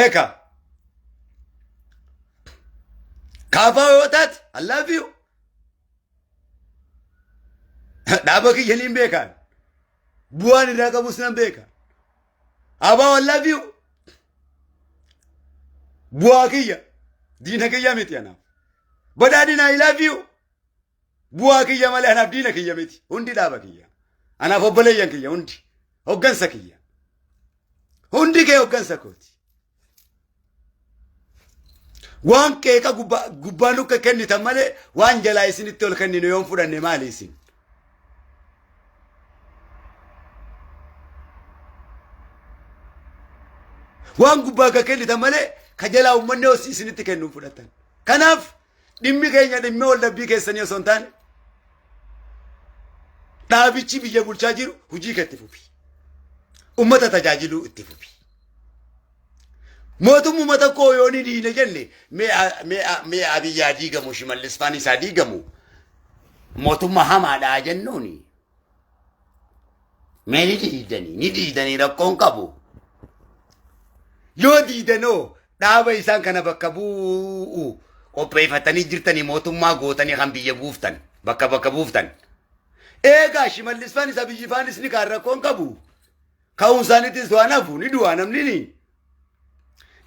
Eeka. Kaafaa yoo taate I love you. Dhaaba kiyya niin beekaan. Bu'aan irraa qabus nan beeka. Abaa I love you. Bu'aa kiyya. Diina kiyya miti anaaf. Badhaadhina I love you. Bu'aa kiyya malee anaaf diina kiyya miti. Hundi dhaaba kiyya. Anaaf obboleeyyan kiyya hundi. Hoggansa kiyya. Hundi kee hoggansa kooti. Waan qeeqa gubbaa nukka kennitan malee waan jalaa isinitti ol kenninu yoon fudhanne maali isin? Waan gubbaa akka kennitan malee ka jalaa uummanni isinitti kennu fudhatan. Kanaaf dhimmi keenya dhimmi wal dhabbii keessanii osoo hin taane dhaabichi biyya bulchaa jiru hojii kee itti fufi. Ummata tajaajiluu itti fufi. Mootummuma tokko yoo ni diine jenne mee Abiyyi haa diigamu, Shimallis faanis haa diigamu, mootummaa hamaadha jennuuni. Mee ni diidanii, ni diidanii rakkoon qabu. Yoo diidanoo dhaaba isaan kana bakka bu'u qopheeffatanii jirtanii mootummaa gootanii kan biyya buuftan bakka bakka buuftan. Eegaa Shimallis faanis Abiyyi faanis ni kaan rakkoon qabu. Ka'uun isaaniitis waan hafu ni du'a namni ni.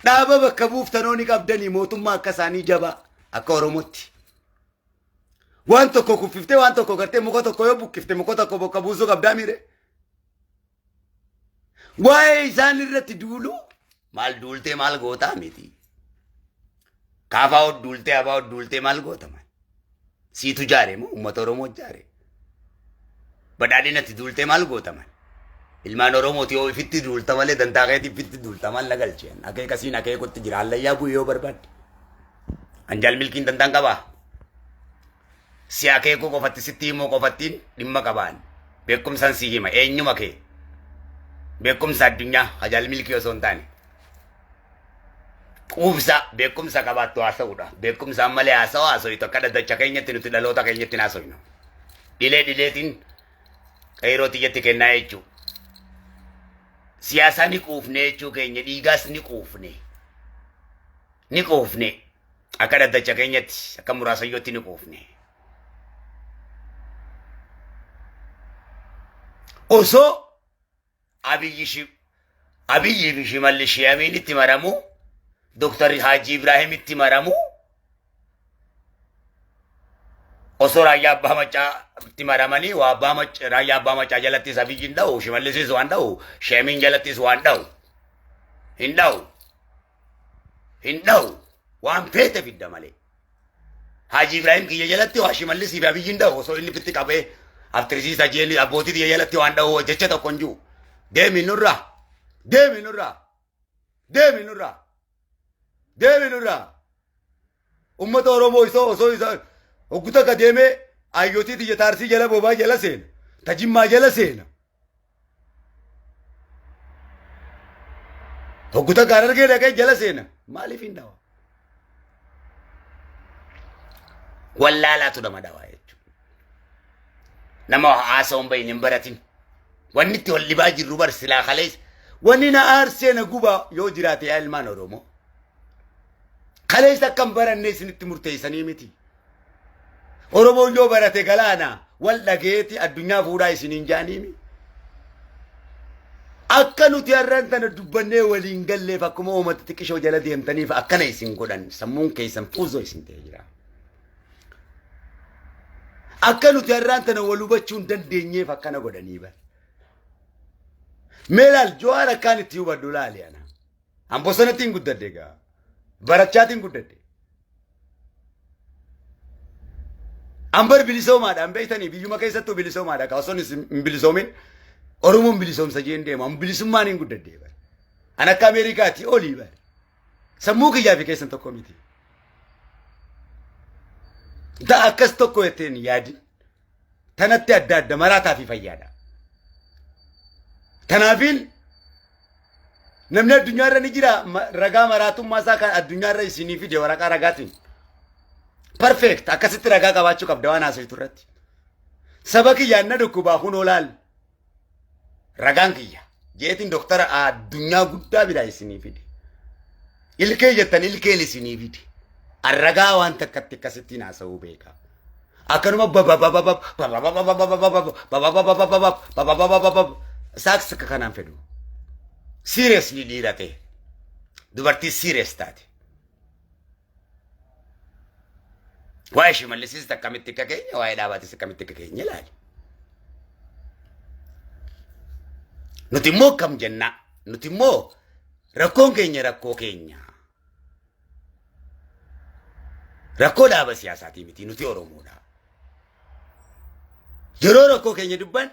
Dhaaba bakka buuftanoo ni qabdanii mootummaa akka isaanii jabaa akka Oromootti. Waan tokko kuffiftee waan tokko gartee muka tokko yoo buqqifte muka tokko bakka buusuu qabdaa miire. Waa'ee isaan irratti duulu maal duultee maal gootaa miti. Kaafaa ol duultee abaa ol duultee maal goota maal. Siitu jaare moo uummata Oromoo jaare. Badhaadhinatti duultee maal goota maal. Ilmaan Oromooti yoo ifitti duulta malee dantaa keetii ifitti duulta maal na galcheen. Akeeka siin akeekutti jira hallayyaa bu'ee yoo barbaadde. Anjaal milkiin dantaan qabaa. Si akeekuu qofatti sitti himuu qofattiin dhimma qabaan. Beekumsaan si hima eenyuma kee. Beekumsa addunyaa hajaal milkii osoo hin taane. Quubsa beekumsa qabaattu haasa'uudha. Beekumsaan malee haasa'u haaso'itu akka dhaddacha keenyatti nuti dhaloota keenyatti hin haaso'inu. Dhilee dhileetiin qeeroo tiyyatti kennaa jechuudha. Siyaasaa ni quufne jechuu keenya dhiigaas ni quufne. Ni quufne. Akka dhaddacha keenyatti akka muraasayyootti ni quufne. Osoo Abiyyi shi Abiyyi fi Shimallis Shiyamiin itti maramu, Dr. Haji Ibrahim itti maramu, osoo raayyaa abbaa maccaa itti maramanii waa abbaa maccaa raayyaa abbaa maccaa jalattis Abiyyi hin dha'u, Shimallisis waan dha'u, Shiyamiin jalattis waan dha'u. Hin dha'u. Hin dha'u. Waan feete fidda malee. Haji Ibrahim kiyya jalatti waa Shimallisii fi Abiyyiin dha'u osoo inni fitti qabee aftirisiisa jeeni abbootii tiyya jalatti waan dha'u jecha tokko hin jiru. Deemi nurraa. Deemi nurraa. Deemi nurraa. Deemi nurraa. Uummata Oromoo isoo osoo isa hoggu takka deemee ayyootii tiyya taarsii jala bobaa jala seena. Tajimmaa jala seena. Hoggu takka harargee dhaqee jala seena. Maaliif hin dhawa? Wallaalaatu nama dhawa jechuudha. Nama haasa'uun bahin hin baratin. Wanni itti wal dhibaa jirru bar silaa kaleessa. Wanni na aarsee na gubaa yoo jiraate yaa ilmaan Oromoo. Kaleessa akka hin baranne isinitti murteessanii miti. Oromoon yoo barate galaana wal dhageeti addunyaa fuudhaa isiniin jaaniimi. Akka nuti har'aan tana dubbannee waliin galleef akkuma uummata xiqqishoo jala deemtaniif akkana isin godhan sammuun keessan fuuzoo isin ta'ee jira. Akka nuti har'aan tana wal hubachuu hin dandeenyeef akkana godhanii bara. Mee laal Jawaar akkaan itti hubadhu laali ana. An bosonatti hin guddadhe egaa. Barachaatiin guddadhe. An bar bilisoomaadha. An beektanii biyyuma keessattuu bilisoomaadha. Ka osoo hin bilisoomin Oromoon bilisoomsa jeen deema. An bilisummaan hin guddadhe bar. An akka Ameerikaatti olii bar. Sammuu kiyyaa fi keessan tokko miti. Ta akkas tokko jetteen yaadin. Tanatti adda adda maraataa fi fayyaadha. Tanaafiin namni addunyaarra ni jira ragaa maraatummaa isaa kan addunyaarra isinii fide waraqaa ragaatiin. Perfect akkasitti ragaa qabaachuu qabda waan haasoftu irratti. Saba kiyyaan na dhukkubaa kunoo laal. Ragaan kiyya jeetiin doktara addunyaa guddaa biraa isinii fide. Ilkee jettan ilkeen isinii fide. Arragaa waan takkatti akkasittiin haasa'uu beeka. Akkanuma bababababab saaks akka kanaan fedhu. Seriously dhiira ta'e. Dubartii serious taate. Waa'ee Shimallisis akkamitti akka keenya, waa'ee dhaabaatis akkamitti akka keenya ilaali. Nuti immoo akkam jennaa? Nuti immoo rakkoon keenya rakkoo keenya. Rakkoo dhaaba siyaasaatii miti, nuti Oromoodha. Yeroo rakkoo keenya dubban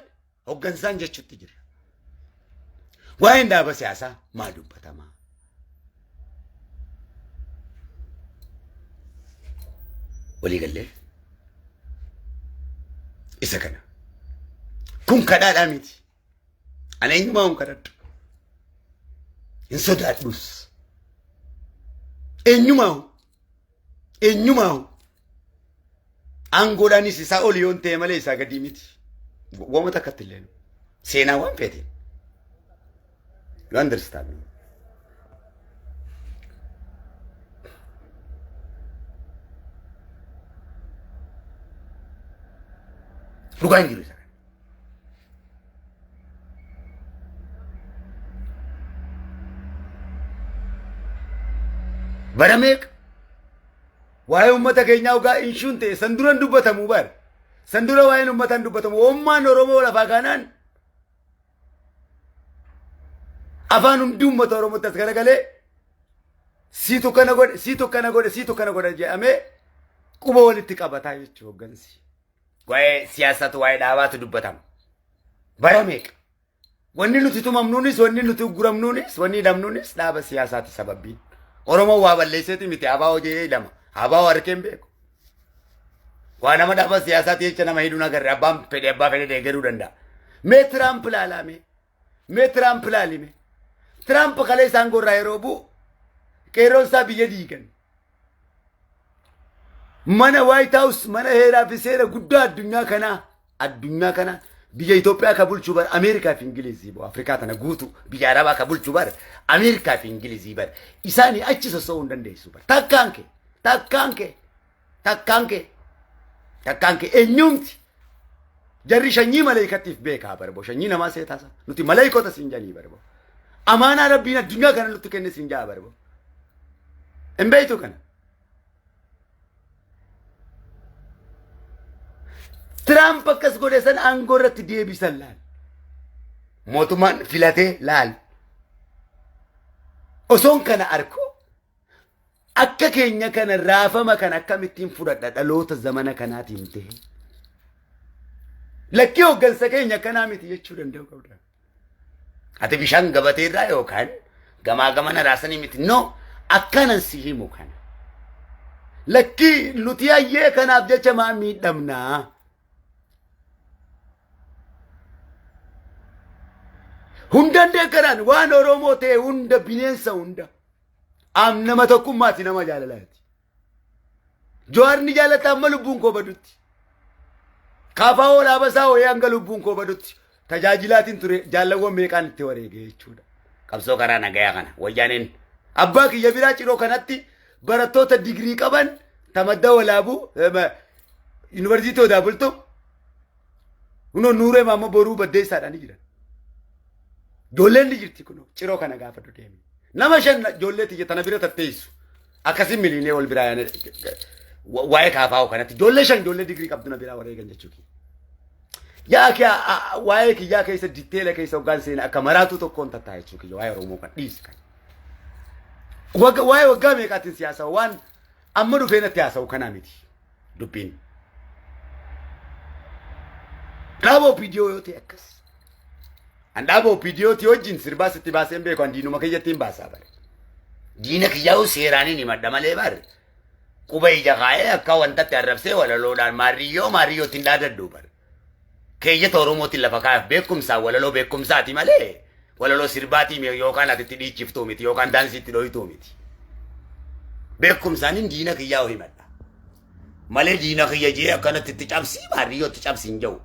hoggansaan jechuutti jira. Waa'een dhaaba siyaasaa maa dubbatamaa? Walii gallee isa kana. Kun kadhaadhaa miti. Ani eenyumaa hin kadhadhu. Hin sodaadhus. Eenyumaa eenyumaa aangoodhaanis isaa ol yoon ta'e malee isaa gadii miti. Wama takkatti illee seenaa waan feete. You understand me? Dhugaa hin jiru isa kana. Bara meeqa waa'ee uummata keenyaa dhugaa inshuun ta'e san dura hin dubbatamu bara. San dura waa'een uummataa hin dubbatamu. Uummaan Oromoo lafaa kanaan afaan hundi uummata Oromootti as garagalee siitu kana godhe, siitu kana godhe, siitu kana godhe jedhamee quba walitti qabataa jechuudha hoggansi. Waa'ee siyaasaatu waa'ee dhaabaatu dubbatama. Bara meeqa? Wanni nuti tumamnuunis, wanni nuti uguramnuunis, wanni hidhamnuunis dhaaba siyaasaati sababbiin. Oromoon waa balleesseeti miti, abaa hojii hidhama. Abaa harkee hin beeku. Waa nama dhaaba siyaasaati jecha nama hidhuun agarre, abbaan fedhe abbaa fedhe deeggaruu danda'a. Mee Tiraamp ilaalaa mee? Mee Tiraamp ilaali mee? Tiraamp kalee isaan gorraa yeroo bu'u qeerroon isaa biyya diigan. Mana White House, mana heeraa fi seera guddaa addunyaa kanaa biyya Itoophiyaa ka bulchu bar Ameerikaa fi Ingilizii bo Afrikaa tana guutu, biyya Arabaa ka bulchu bar Ameerikaa fi Ingilizii bar. Isaanii achi soso'uu hin dandeessu bar. Takkaan kee, takkaan kee, takkaan kee, takkaan kee eenyumti jarri shanyii maleeykattiif beekaa bar bo, shanyii namaa seetaasa nuti maleeykota siin janii bar bo, amaanaa Rabbiin addunyaa kana nutti kenne siin jaa bar bo, hin beeytu kana. Tiraamp akkas godhe san aangoo irratti deebisan laal. Mootummaan filatee laal. Osoon kana arku akka keenya kana raafama kana akkamittiin fudhadha dhaloota zamana kanaatiin ta'e. Lakkii, hooggansa keenya akkanaa miti jechuu danda'u qabda. Ati bishaan gabatee irraa yookaan gamaa gamana raasanii miti. No, akkanan si himu kana. Lakkii, nuti hayyee kanaaf jecha maa miidhamnaa? Hundan deeggaraan waan Oromoo ta'e hunda, bineensa hunda. Am nama tokkummaati, nama jaalalaati. Jawaar ni jaalata amma lubbuun koo badutti. Kaafaa oolaa basaa wayii hanga lubbuun koo badutti. Tajaajilaatiin ture, jaallawwan meeqaan itti wareege jechuudha. Qabsoo karaa nagayaa kana wayyaaneen abbaa kiyya biraa ciroo kanatti barattoota digirii qaban tamadda walaabuu yuunivarsiitii Odaa Bultuu kunoo Nuuree Maammoo Boruu Baddeessaadhaan ni jiran. Ijoolleen ni jirti, kunoo ciroo kana gaafadhu deemi. Nama shan ijoollee tiyya tana bira tatteessu. Akkasiin miliinee wal biraa yaane waa'ee kaafaa'u kanatti ijoollee shan, ijoollee digirii qabdu na biraa wareegan jechuudha. Yaa kee, waa'ee kiyyaa keessa detail keessa hoggaan seena akka maraatuu tokkoon tattaa jechuu kiyya, waa'ee Oromoo kan dhiisi kan. Waa'ee waggaa meeqaatiin siyaasa waan amma dhufee natti haasa'u kanaa miti dubbiin. Dhaaba OPDO yoo ta'e akkas. An dhaaba OPDOti wajjin sirbaa sitti baasee hin beeku, an diinuma kiyyatti hin baasaa bare. Diina kiyyaa'u seeraan hin himadha malee bare. Quba ija kaa'ee akka wantatti arrabsee walaloodhaan maarriyyoo maarriyyootti hin dhaadadhu bare. Keeyyata Oromootiin lafa kaa'eef beekumsaa walaloo beekumsaati malee walaloo sirbaatii yookaan ati itti dhiichiftuu miti yookaan daansii itti dhohituu miti. Beekumsaan hin diina kiyyaa'u himadha. Malee diina kiyya jee akkanatti itti cabsii maarriyyoo itti cabsi hin jiru.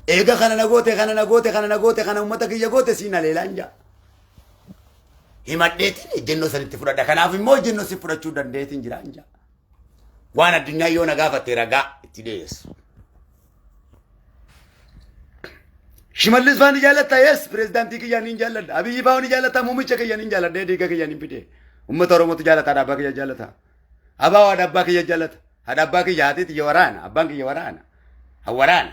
Eega kana na goote, kana na goote, kana na goote, kana uummata kiyya goote, siin aleelaan jaa. Himadheetiin ejjennoo sanitti fudhadha. Kanaaf immoo ejjennoo si fudhachuu dandeetiin jira hin jaa. Waan addunyaa yoo na gaafatte ragaa itti dhiyeessu. Shimallis faa ni jaallatta? Yes, pirezidaantii kiyyaa ni jaalladha. Abiyyi faa ni jaallatta? Muummicha kiyya ni jaalladha. Dhiiga kiyya ni fide. Uummata Oromootu jaallata, haadha abbaa kiyya jaallata. Abaa haadha abbaa kiyya jaallata. Haadha abbaa kiyya haati tiyya waraana. Abbaan kiyya waraana. Waraana.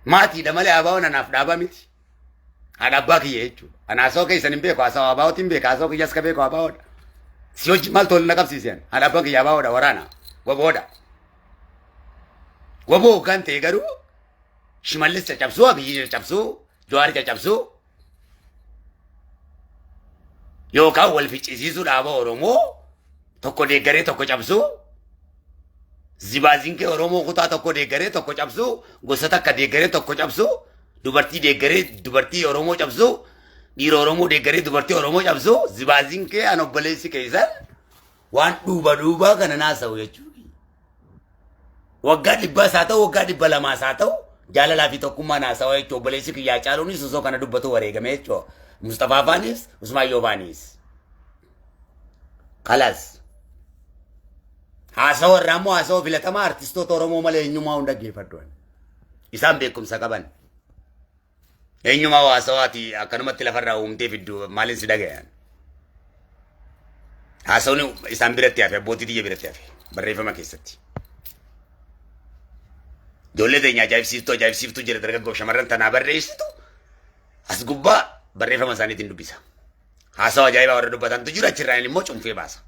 Maatiidha malee abaa anaaf dhaabaa miti. Haadha abbaa kiyya jechuudha. Ana haasawaa keessan hin beeku, haasawaa abaa'ootiin beeka, haasawaa kiyyas ka beeku abaa'oodha. Si hojii maal tole na qabsiisan? Haadha abbaan kiyya abaa'oodha, waraana, waboodha. Waboo hoggaan ta'e garuu Shimallis caccabsuu, Abiyyi caccabsuu, Jawaar caccabsuu yookaan wal ficcisiisuu dhaaba Oromoo tokko deeggaree tokko cabsuu zibaazinkee Oromoo kutaa tokko deeggaree tokko cabsuu gosa takka deeggaree tokko cabsuu dubartii deeggaree dubartii Oromoo cabsuu dhiira Oromoo deeggaree dubartii Oromoo cabsuu zibaazinkee an obboleessi keessan waan dhuuba dhuubaa kana naasa'u jechuudha. Waggaa dhibbaas haa ta'u waggaa 200s haa ta'u jaalalaa fi tokkummaan haasawaa jechuudha. Obboleessi kiyyaa caaluunis osoo kana dubbatu wareegame jechuudha. Mustafaa faanis Usmaayyoo faanis. Kalas. Haasawa irraa immoo haasawa filatamaa artistoota Oromoo malee eenyumaa hin dhaggeeffadhu. Isaan beekumsa qaban. Eenyumaa haasawaati akkanumatti lafarraa uumtee fiddu maaliin si dhagayan? Haasawni isaan biratti hafe abbootii tiyya biratti hafe barreeffama keessatti. Ijoollee teenya ajaa'ibsiiftuu ajaa'ibsiiftuu jira dargaggoo shamarran tanaa barreessitu as gubbaa barreeffama isaaniitiin dubbisa. Haasawa ajaa'ibaa warra dubbatantu jira achirraan immoo cunfee baasa.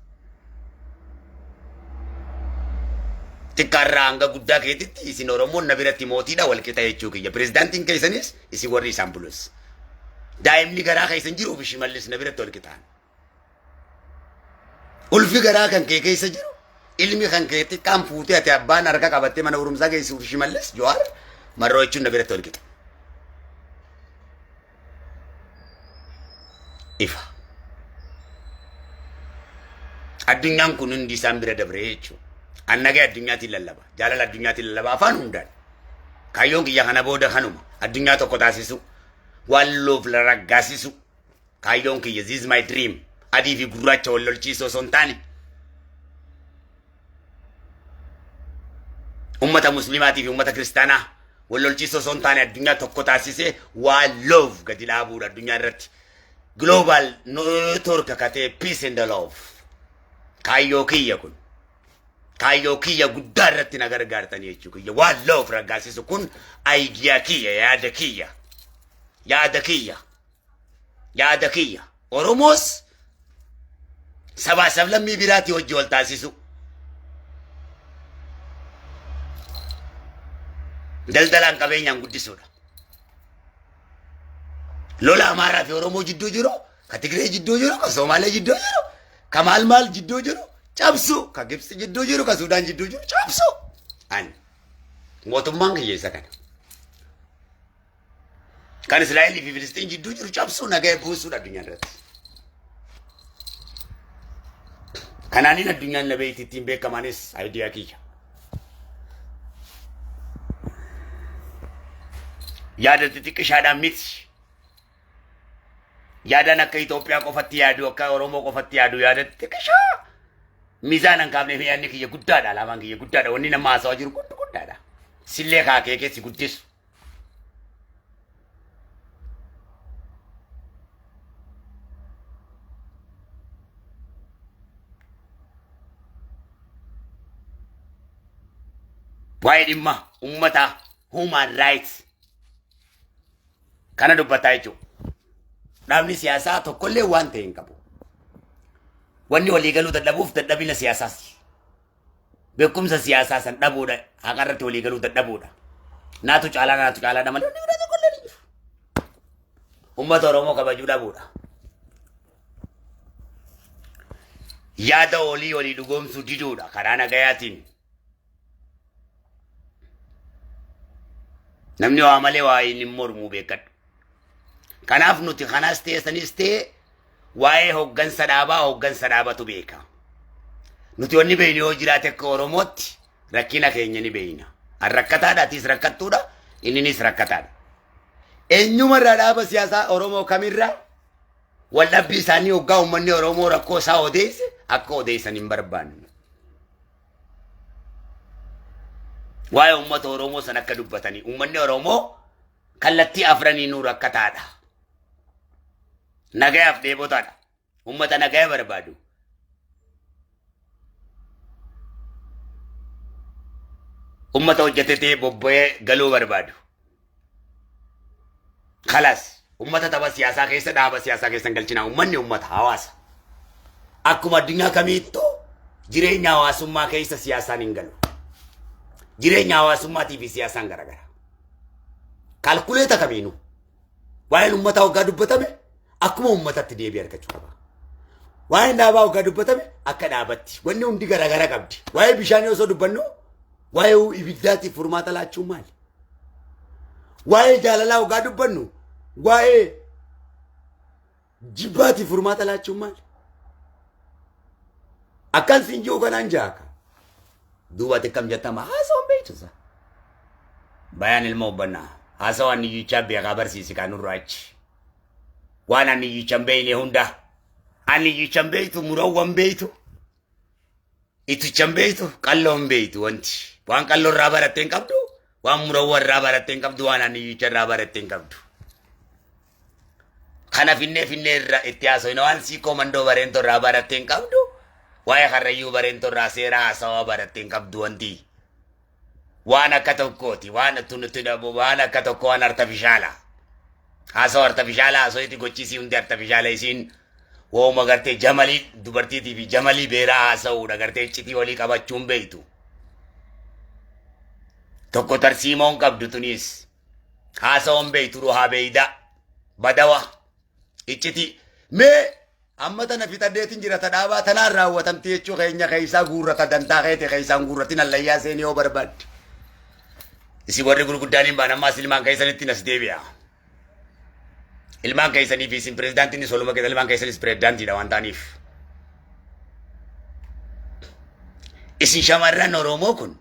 Xiqqaarraa hanga guddaa keetitti isin Oromoon na biratti mootiidha wal qixa jechuu kiyya. Pirezidaantiin keessanis isin warri isaan bulus. Daa'imni garaa keessan jiruu fi Shimallis na biratti wal qixaan. Ulfi garaa kan kee keessa jiru ilmi kan kee xiqqaan fuutee ati abbaan harka qabattee mana barumsaa geessuuf Shimallis Jawaar Marroo jechuun na biratti wal qixa. Ifa. Addunyaan kun hundi isaan bira dabree jechuudha. An nagaa addunyaatiin lallaba. Jaalala addunyaatiin lallaba afaan hundaan. Kaayyoon kiyya kana booda kanuma. Addunyaa tokko taasisu. Waan loof raggaasisu. Kaayyoon kiyya this is my dream. Adii fi gurraacha wal lolchiisuu osoo hin taane. Ummata muslimaatii fi ummata kiristaanaa wal lolchiisuu osoo hin taane addunyaa tokko taasisee waan love gadi dhaabuudha addunyaa irratti. Global network akka ta'e peace and love. Kaayyoo kiyya kun. Kaayyoo kiyya guddaa irratti na gargaartanii jechuu kiyya. Waan love raggaasisu kun idea kiyya yaada kiyya. Yaada kiyya. Yaada kiyya. Oromoos sabaa sablammii biraatii hojii wal taasisu. Daldalaan qabeenyaan guddisuudha. Lola Amaaraa fi Oromoo jidduu jiru, ka Tigree jidduu jiru, ka Somaalee jidduu jiru, ka maal maal jidduu jiru cabsu, ka Gibxi jidduu jiru, ka Suudaan jidduu jiru cabsu. Ani mootummaan kiyya isa kana. Kan Israa'elii fi Filistiin jidduu jiru cabsuu nagaa buusuudha addunyaa irratti. Kanaaniin addunyaan na beekti ittiin beekamaanis idea kiyya. Yaada xixiqqishaadhaan miti. Yaadaan akka Itoophiyaa qofatti yaadu akka Oromoo qofatti yaadu yaada xixiqqishaa. Miizaan hin kaafneef yaadni kiyya guddaadha alaamaan kiyya guddaadha wanni nama haasawaa jiru guddaadha. Sillee kaakee keessi guddisu. Waa'ee dhimma uummataa human rights kana dubbataa jechuudha. Dhaabni siyaasaa tokkollee waan ta'e hin qabu. Wanni waliigaluu dadhabuuf dadhabina siyaasaas. Beekumsa siyaasaa san dhabuudha. Haqa irratti walii galuu dadhabuudha. Naatu caalaa naatu caalaadha malee wanni biraa tokko illee hin jiru. Uummata Oromoo kabajuu dhabuudha. Yaada olii olii dhugoomsuu diduudha karaa nagayaatiin. Namni waa malee waa hin mormuu beekadhu. Kanaaf nuti kanas ta'e sanis ta'e waa'ee hoggansa dhaabaa hoggansa dhaabatu beeka. Nuti wanni beeknu yoo jiraate akka Oromootti rakkina keenya ni beekna. An rakkataadha, atis rakkattuudha, inninis rakkataadha. Eenyumarraa dhaaba siyaasaa Oromoo kamirraa Waldhabbii isaanii hoggaa uummanni Oromoo rakkoo isaa odeesse akka odeessan hin barbaannu. Waa'ee uummata Oromoo san akka dubbatanii uummanni Oromoo kallattii afraniinuu rakkataadha. Nagayaaf dheebotaadha. Uummata nagaya barbaadu. Uummata hojjetetee bobba'ee galuu barbaadu. Kalas uummata tapha siyaasaa keessa dhaaba siyaasaa keessa hin galchinaa. Uummanni uummata hawaasa. Akkuma addunyaa kamiittuu jireenya hawaasummaa keessa siyaasaan hin galu. Jireenya hawaasummaatii fi siyaasaan garagara. Kaalkuleeta kamiinuu. Waa'een uummataa hoggaa dubbatame akkuma uummatatti deebii argachuu qaba. Waa'een dhaabaa hoggaa dubbatame akka dhaabatti. Wanni hundi garaagara qabdi. Waa'ee bishaanii osoo dubbannu waa'ee ibiddaatiif furmaata laachuun maali? Waa'ee jaalalaa hoggaa dubbannu waa'ee jibbaatiif furmaata laachuun maali? Akkan siin jiru kanaan jaaka. Duuba ati akkam jettama haasawaan beeksisa. Bayaan ilma hubbannaa. Haasawaan niyyichaa beekaa barsiisi kaa nurraa achi. Waan ani niyyichan beeyne hunda. Ani niyyichan beeytu murawwan beeytu. Itichan beeytu qalloon beeytu wanti. Waan qalloo irraa baratte hin qabdu. Waan murawwan irraa baratte hin qabdu. Waan ani niyyicha irraa baratte hin qabdu. Kana finnee finnee irra itti haasofna waan siikoo mandoo bareentoo irraa baratte hin qabdu. Waa'ee karrayyuu bareentoo irraa seera haasawaa baratte hin qabdu wanti. Waan akka tokkooti waan tun waan akka tokko waan artifishaala. Haasawa artifishaala haasawitti gochiisii hundi artifishaala isiin wooma gartee jamalii dubartiitii fi jamalii beeraa haasa'uudha gartee iccitii walii qabachuun beektu. Tokko tarsiimoon qabdu tunis. Haasawan beeytu ruhaa beeyda badawa icciti mee amma tana fixadheetin jira ta dhaabaa tanaan raawwatamti jechuu keenya keessaa guurrata dantaa keete keessaan guurratin allayyaa seenii yoo barbaadde. Isin warri gurguddaan hin baan ammaas ilmaan keessanitti as deebi'a. Ilmaan keessanii fi isin pirezidaantiinis waluma keessa ilmaan keessanis pirezidaantiidha waan ta'aniif. Isin shamarran Oromoo kun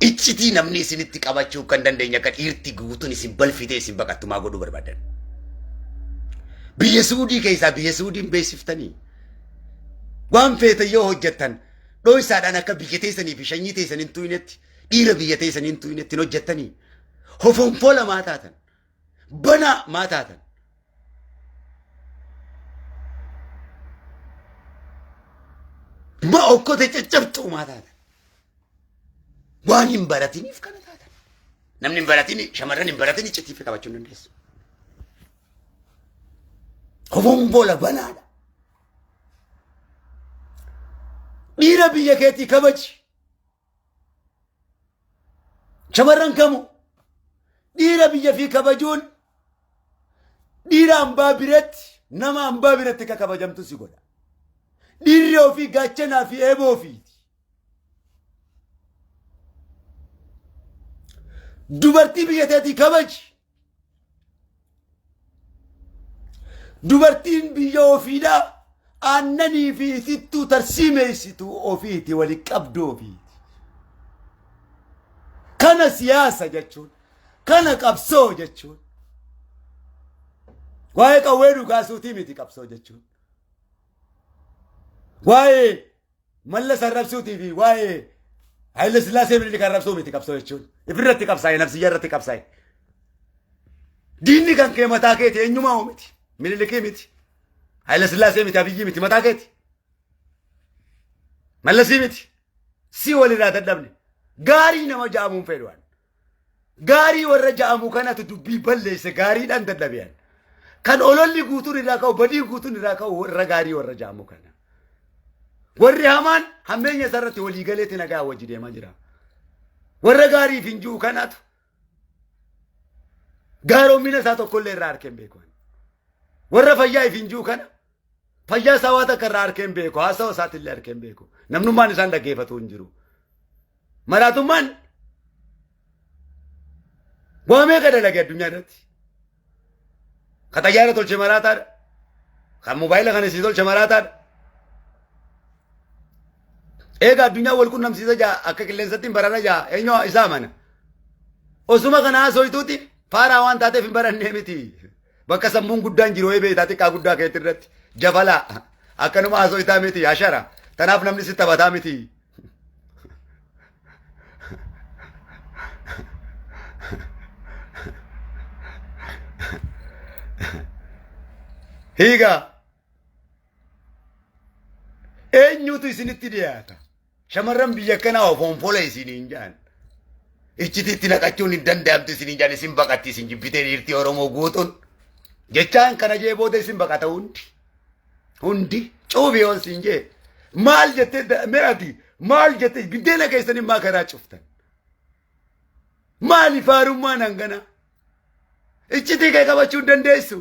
Iccitii namni isinitti qabachuu kan dandeenye akka dhiirti guutuun isin balfitee isin baqattumaa godhuu barbaadan. Biyya Suudii keessaa biyya Suudiin beeksiftanii waan feetan yoo hojjettan dhoysaadhaan akka biyya teessanii fi shanyii teessan hin tuynetti dhiira biyya teessanii hin tuynetti hin hojjettanii hofonfoola maa taatan banaa maa taatan. Ma okkote caccabxuu maa taatan. Waan hin baratiniif kana taatan. Namni hin baratini shamarran hin baratini iccitii fi qabachuu hin dandeessu. Hofonfoola banaadha. Dhiira biyya keetii kabaji. Shamarran kamu dhiira biyya fi kabajuun dhiira ambaa biratti nama ambaa biratti akka kabajamtu si godha. Dhiirri ofii gaachanaa fi eeboo ofiiti. Dubartii biyya teetii kabaji. Dubartiin biyya ofiidhaa aannanii fi itittuu tarsiimeessitu ofiiti wali qabdu ofiiti. Kana siyaasa jechuun, kana qabsoo jechuun. Waa'ee qawwee dhukaasuutii miti qabsoo jechuun. Waa'ee Mallas arrabsuutii fi waa'ee Haayile Sillaasee Minilik arrabsuu miti qabsoo jechuun. Ifirratti qabsaa'e nafsiyyaa irratti qabsaa'e. Diinni kan kee mataa keeti eenyumaa hoo miti. Minilikii miti. Haayile Sillaasee miti Abiyyii miti mataa keeti. Mallasii miti. Si walirraa dadhabne. Gaarii nama ja'amuun fedhu an. Gaarii warra ja'amu kanatu dubbii balleesse gaariidhaan dadhabe an. Kan ololli guutuun irraa ka'u badiin guutuun irraa ka'u warra gaarii warra ja'amu kana. Warri hamaan hammeenya isaa irratti walii galeetti nagaa wajji deemaa jira. Warra gaariif hin jiru kanatu gaaromina isaa tokkollee irraa arkee hin beeku. Warra fayyaa if hin jiru kana fayyaa isaa waa takka irraa arkee hin beeku. Haasawa isaatillee arkee hin beeku. Namnummaan isaan dhaggeeffatu hin jiru. Maraatummaan waa meeqa dalage addunyaa irratti? Ka xayyaara tolche maraataadha. Kan moobaayila kana sii tolche maraataadha. Eega addunyaa wal qunnamsiisa jaa akka qilleensatti hin barara jaa eenyu isaa amana. Osuma kana haasoytuuti faaraa waan taateef hin barannee miti. Bakka sammuun guddaan jiru wayii beektaa xiqqaa guddaa keetti irratti. Jafalaa. Akkanuma haasoo miti ashara. Tanaaf namni si taphataa miti. Hiigaa. Eenyutu isinitti dhiyaata? Shamarran biyya kanaa ofoonfola isiniin jedhan. Iccitiitti naqachuun hin danda'amtu isiniin jedhan, isin baqatti, isin jibbitee dhiirtii Oromoo guutuun. Jechaan kana jee booda isin baqata hundi. Hundi cuubi yoon siin jee. Maal jettee mee ati maal jettee biddeena keessanii maa karaa cuftan? Maali faarummaan hangana? Iccitii kee qabachuu hin dandeessu.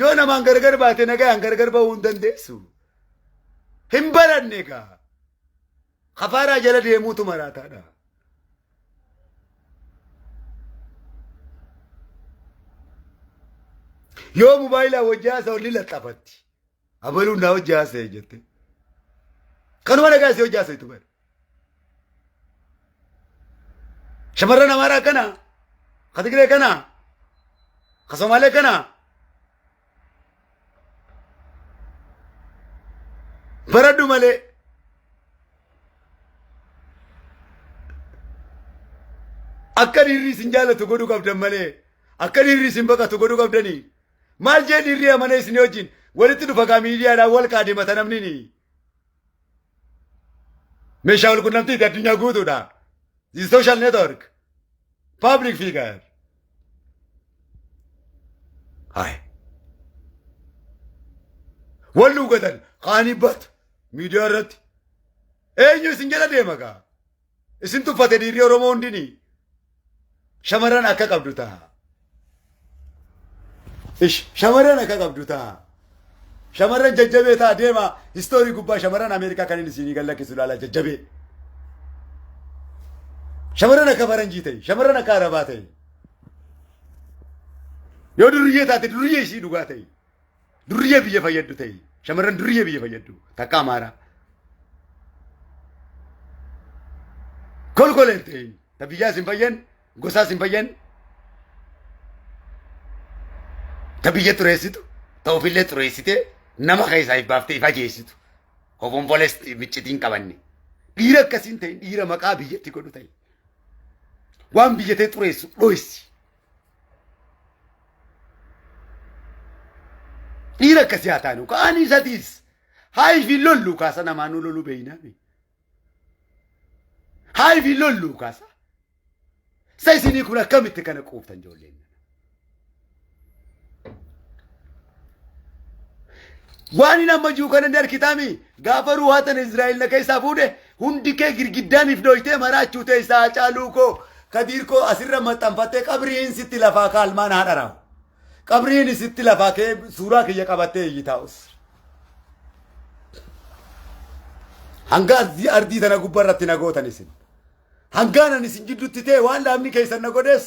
Yoo namaan gargar baate nagayaan gargar bahuu hin dandeessu. Hin baranne egaa. Kafaaraa jala deemuutu maraataadha. Yoo mobaayilaa wajji haasa'u ni laxxafatti. Abaluun naa wajji haasa'e jette. Kanuma nagaa si wajji haasa'e bara. Shamarran Amaaraa kana, ka Tigree kana, ka Somaalee kana baradhu malee. Akka dhiirri isin jaalatu godhuu qabdan malee, akka dhiirri isin baqatu godhuu qabdanii. Maal jee dhiirri amana isin wajjin walitti dhufa kaa miidiyaadhaan wal kaadhimata namni ni. Meeshaa wal qunnamtiiti addunyaa guutuudha. The social network. Public figure. Hai. Wal dhugatan kaanii batu miidiyaa irratti. Eenyu isin jala deema gaa? Isin tuffate dhiirri Oromoo hundini. Shamarran akka qabdu ta'a. Ish, shamarran akka qabdu ta'a. Shamarran jajjabee ta'a deema. Histoorii gubbaa shamarran Ameerikaa kan inni isinii gallakkisu ilaala jajjabee. Shamarran akka faranjii ta'e, shamarran akka arabaa ta'e. Yoo durriyyee taate durriyyee ishii dhugaa ta'e. Durriyyee biyya fayyaddu ta'e. Shamarran durriyyee biyya fayyaddu. Takka Amaaraa. Kolkoleen ta'e. Ta biyyaas hin fayyan, gosaas hin fayyan. Ta biyya xureessitu, ta ofillee xureessitee nama keessaa if baaftee if ajeessitu. Hobonbolees miccitiin qabanne. Dhiira akkasiin ta'e, dhiira maqaa biyyatti godhu ta'e. Waan biyyatee xureessu dhoysi. Dhiira akkasii haa taanu. Kaan isatiis haa ifi lollu kaasa namaa nu loluu beeynaami. Haa ifi lollu kaasa. Sa isinii kun akkamitti kana quuftan ijoolleen? Waan inni amma jiru kana ni argitaami. Gaafa ruuhaa tana Israa'el na keessaa fuudhe, hundi kee girgiddaan if dhoytee maraachuu teessaa. Hacaaluu koo, Kadiir koo asirra maxxanfattee qabriin sitti lafaa kaalmaan haadha raawu. Qabriin sitti lafaa kee suuraa kiyya qabattee iyyi taa'us. Hanga ardii tana gubbaa irratti na gootan isin. Hangaan ani isin jidduutti ta'e waan dhaabni keessan na godhes,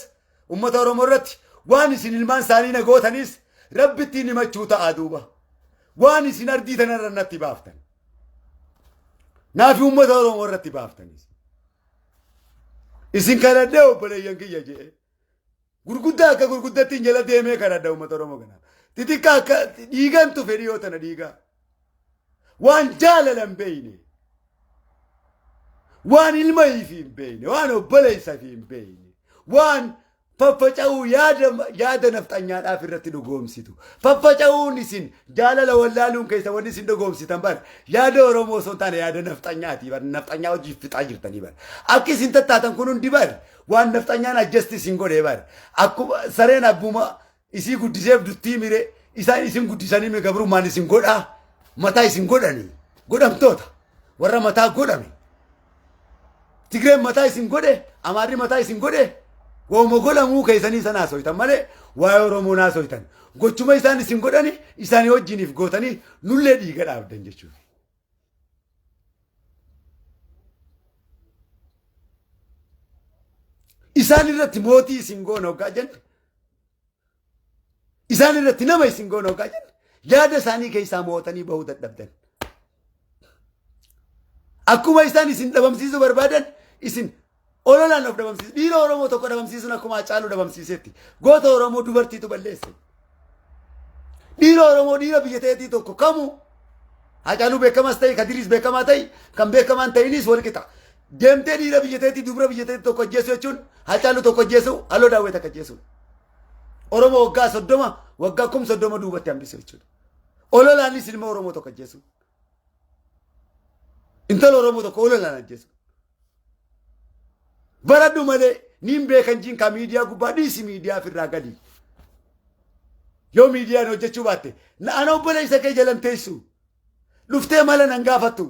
ummata Oromoo irratti waan isin ilmaan isaanii na gootanis Rabbittiin himachuu ta'a duuba. Waan isin ardii tanarra natti baaftan. Naafi ummata Oromoo irratti baaftanis. Isin kadhadhee obboleeyyan kiyya je'e. Gurguddaa akka gurguddattiin jala deemee kadhadha ummata Oromoo kanaaf. Xixiqqaa akka dhiigan tufe dhiyoo tana dhiigaa. Waan jaalala hin beeyne. Waan ilma ifii hin beeyne. Waan obboleessa ifii hin beeyne. Waan faffaca'uu yaada nafxanyaadhaaf irratti dhugoomsitu. Faffaca'uun isin jaalala wallaaluun keessa wanni isin dhugoomsitan bar yaada Oromoo osoo hin taane yaada nafxanyaati bar, nafxanyaa hojii fixaa jirtanii bar. Akki isin tattaatan kun hundi bar waan nafxanyaan ajjasti isin godhee bar. Akkuma sareen abbuma isii guddiseef duttii mire, isaan isin guddisanii mi gabrummaan isin godhaa mataa isin godhanii godhamtoota warra mataa godhame. Tigreen mataa isin godhe, Amaarri mataa isin godhe, waanuma godhamuu keessanii sana haasoitan malee waa'ee Oromoo haasoitan. Gochuma isaan isin godhani isaanii wajjiniif gootanii nullee dhiiga dhaabdan jechuudha. Isaan irratti mootii isin goona hoggaa jenne, isaan irratti nama isin goona hoggaa jenne, yaada isaanii keessaa mo'atanii bahuu dadhabdan. Akkuma isaan isin dhabamsiisuu barbaadan isin ololaan of dhabamsiisu. Dhiira Oromoo tokko dhabamsiisuun akkuma Hacaaluu dhabamsiisetti. Goota Oromoo dubartiitu balleesse. Dhiira Oromoo dhiira biyya teetii tokko kamu Hacaaluu beekamas ta'e Kadiris beekamaa ta'e kan beekamaan ta'inis wal qixa. Deemtee dhiira biyya teetii dubra biyya teetii tokko ajjeessu jechuun Hacaaluu tokko ajjeessu Halloo Daawwee takka ajjeessuudha. Oromoo waggaa 30 waggaa 30,000 duubatti hambisu jechuudha. Ololaanis ilma Oromoo tokko ajjeessu. Intala Oromoo tokko ololaan ajjeesu. Baradhu malee niin beekan jiin kaa miidiyaa gubbaa dhiisi miidiyaa ofirraa gali. Yoo miidiyaan hojjechuu baatte na ana obboleessa kee jalan teessu. Dhuftee mala nan gaafattu.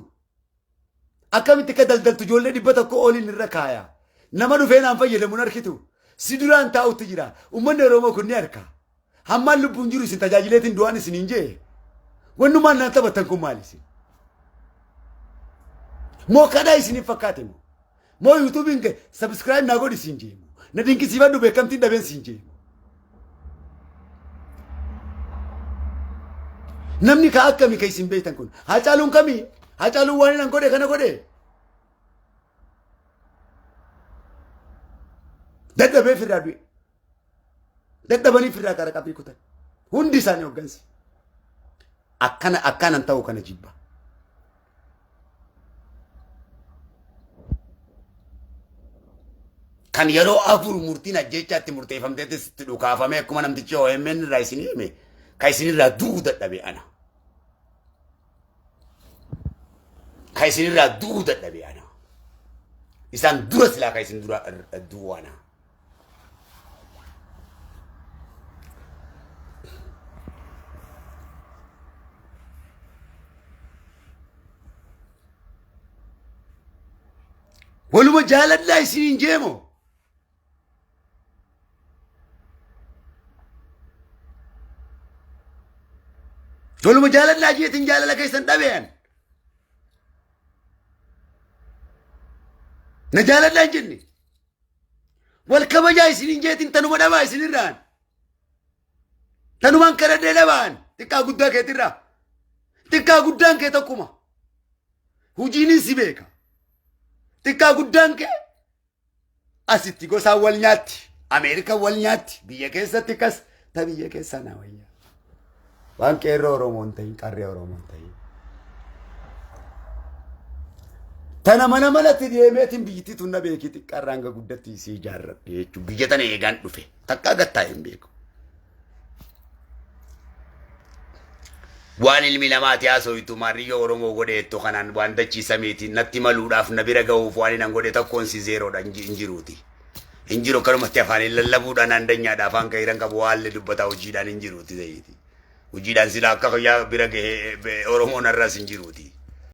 Akkamitti akka daldaltu ijoollee 100 oliin irra kaaya. Nama dhufee naan fayyadamu hin arkitu. Si duraan taa'utti jira. Uummanni Oromoo kun ni arka. Hammaan lubbuun jiru isin tajaajileetiin du'aan isiniin jee. Wannumaan naan taphattan kun maali isin? Moo kadhaa isiniif fakkaate moo? Moo yuutuubiin kee sabiskiraayib naa godhi siin jee moo? Na dinqisiifadhu beekamtiin dhabeen siin jee moo? Namni ka akkami ka isin beektan kun? Haacaaluun kamii? Haacaaluun waan inni godhe kana godhe? Dadhabee firraa du'e. Dadhabanii firraa qara qabrii kutan. Hundi isaanii hoggansi. Akkana akkanan ta'u kana jibba. Kan yeroo afur murtiin ajjeechaatti murteeffamteettis itti dhukaafamee akkuma namtichi OMN irraa isin hime kan isinirraa du'uu dadhabe ana. Kan isinirraa du'uu dadhabe ana. Isaan dura silaa kan isin dura du'u ana. Waluma jaaladhaa isiniin jeemoo. Waluma jaaladhaa jeetiin jaalala keessan dhabean. Na jaaladhaa hin jenne. Wal kabajaa isiniin jeetiin tanuma dhabaa isinirraan. Tanumaan kadhadhee dhabaan xiqqaa guddaa keetirraa. Xiqqaa guddaan kee tokkuma. Hojiinin si beeka. Xiqqaa guddaan kee asitti gosaan wal nyaatti. Ameerikaan wal nyaatti. Biyya keessatti kas ta biyya keessaa naa wayyaa. Waan qeerroo Oromoo hin ta'in qarree Oromoo hin ta'in. Tana mana manatti deemeetiin biyyittii tun na beekii xiqqaarraa hanga guddatti isii ijaarradhe jechuun biyya tana eegaan dhufe takkaa gattaa hin beeku. Waan ilmi namaati haasoytu maarriyyoo Oromoo godheettu kanaan waan dachii samiitiin natti maluudhaaf na bira gahuuf waan hin godhe tokkoon si zeeroodha hin jiruuti. Hin jiru akkanumatti afaaniin lallabuudhaan andanyaadha afaan kahiran qabu haalli dubbataa hojiidhaan hin jiruuti zayiiti. Hojiidhaan silaa akka fayyaa bira gahee Oromoon har'as hin jiruuti.